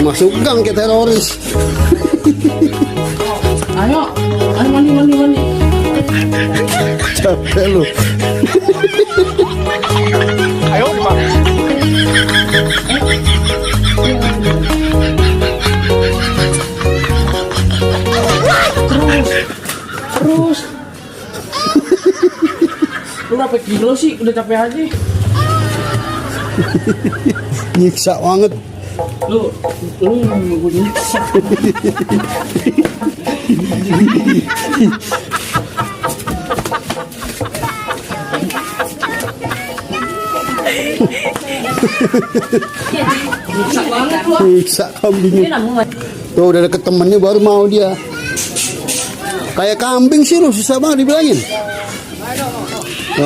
Masuk gang ke teroris. Ayo mandi. Capek lu. Ayo, Pak. Terus. Lu berapa kilo sih? Udah capek aja. Nyiksa banget. Lu gue nyiksa. Nyiksa banget lu. Nyiksa kambingnya. Tuh udah deket temennya baru mau dia. Kayak kambing sih lu, susah banget dibilangin.